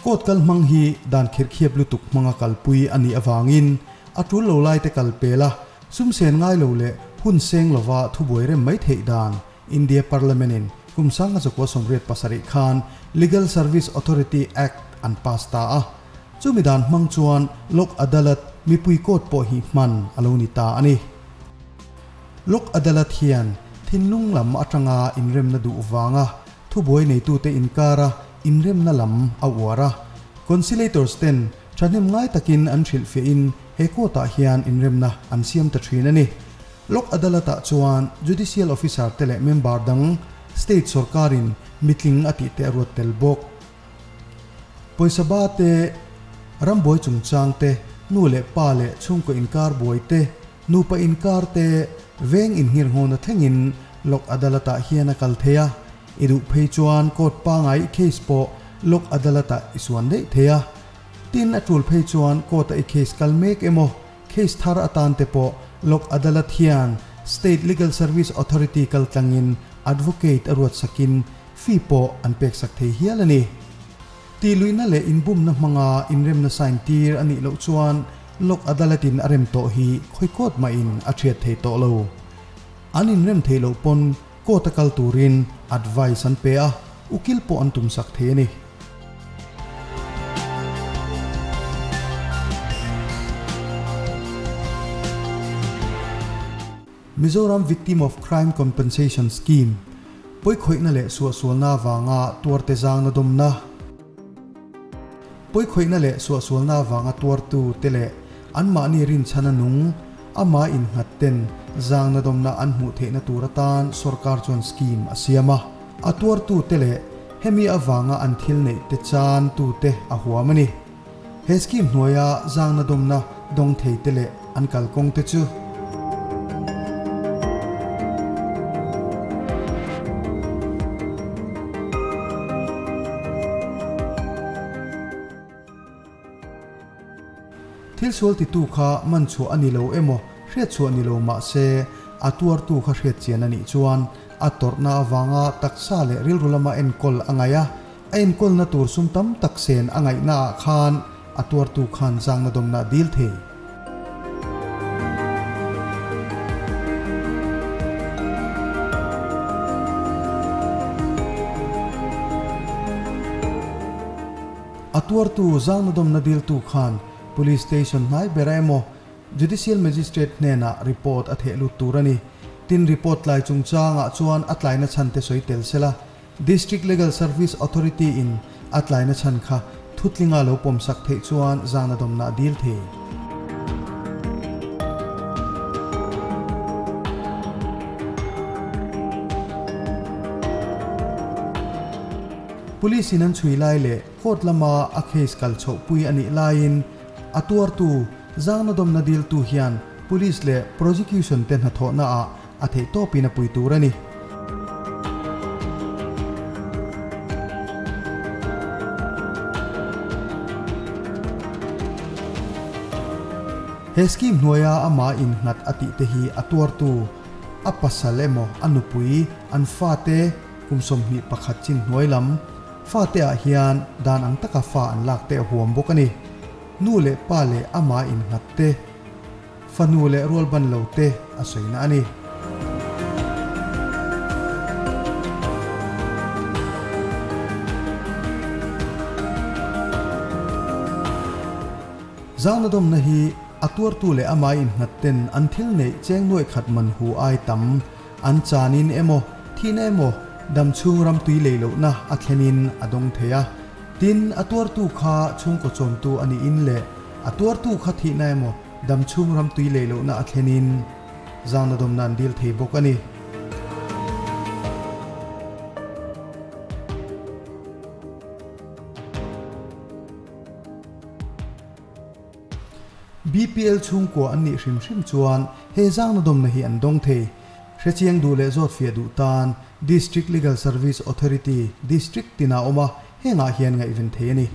Court kal hmang hi dan khirhkhiap lutuk hmanga kalpui a nih avangin a tul lo laite kal pel a, sum sen ngai lo leh hun seng lova thubuai rem mai theih dan India Parliament in kum 1987 khan Legal Service Authority Act an pass ta a. Chumi dan hmang chuan Lok Adalat mipui court pawh hi hman a lo ni ta a ni. Lok Adalat hian thinlung lam atanga inremna duh vanga thubuai neitute inkara inremna lam a uar a. Conciliators ten thahnem ngai takin an hrilhfiahin he court-ah hian inremna an siam ta thin a ni. Lok Adalat-ah chuan Judicial Officer te leh member dang state sorkarin mitling a tih te a ruat tel bawk. Pawisa ba te, rambuai chungchang te, nu leh pa leh chhungkaw inkar buai te, nupa inkar te, veng inngirnghawna thlengin Lok Adalat-ah hian a kal thei a. I duh phei chuan court pangai i case pawh Lok Adalat-ah i suan daih thei a. Tin, a tul phei chuan court-a i case kal mek emaw, case thar atan te pawh Lok Adalat hian State Legal Service Authority kal tlangin advocate a ruatsakin Fee pawh an peksak thei hial a ni. Tihluihna leh inbumna hmanga inremna sign tir a nih loh chuan Lok Adalat-in a rem tawh hi khawi court mahin a thiat thei tawh lo. An inrem theih loh pawn court a kal turin advice an pe a, ukil pawh an tumsak thei a ni. Mizoram Victim of Crime Compensation Scheme, Pawikhawihna leh suahsualna avanga tuarte zangna dawmna, Pawikhawihna leh suahsualna avanga tuartu te leh anmahni rinchhana nung, ama innghat ten zangna dawmna an hmuh theihna tur atan sorkar chuan scheme a siam a. A tuartu te leh hemi avanga an thil neih te chan tu te a huam a ni. He scheme hnuaia zangna dawmna dawng thei te leh an kalkawng te chu. Thil sual titu kha man chhuah a ni lo emaw hriat chhuah ni lo mah se a tuartu kha hriat chian a nih chuan a tawrhna avanga taksa leh rilru lama enkawl a ngaih a. A enkawlna tur sum tam tak sen a ngaihnaah khan a tuartu khan zangna dawmna a dil thei. A tuartu zangna dawmna diltu khan Police Station hnai bera emaw Judicial Magistrate hnenah report a theh lut tur a ni. Tin, report tlai chungchangah chuan a tlaina chhan te sawi tel sela. District Legal Service Authority in a tlaina chhan kha thutlinga lo pawmsak theih chuan zangna dawmna a dil thei. Police in an chhui lai leh court lama a case kal chhohpui a nih laiin a tuartu zangna dawmna diltu hian police leh prosecution te hnathawhna ah A theih tawpin a pui tur a ni. He scheme hnuaia amah innghat a tih te hi a tuartu, a pasal emaw a nupui, an fate kum 21 chin hnuai lam fate ah hian dan ang taka fa an lak te a huam bawk a ni. Nu leh pa leh amah innghat te. Fanu leh rualban lo te a sawina a ni. Zangna dawmna hi a tuartu leh amah innghat ten an thil neih cheng nuaih khat man hu ai tam an chanin emaw thihna emaw dam chhung ram tui lei lohna a thlenin a dawng thei a. Tin, a tuartu kha chhungkaw chawmtu a niin leh a tuartu kha thihna emaw Dam chhung ram tui lei lohna a thlenin zangna dawmna an dil thei bawk a ni. BPL chhungkua an nih hrim hrim chuan he zangna dawmna hi an dawng thei. Hrechiang duh leh zawt fiah duh tan District Legal Service Authority District tinah awm a, hengah hian ngaihven thei a ni.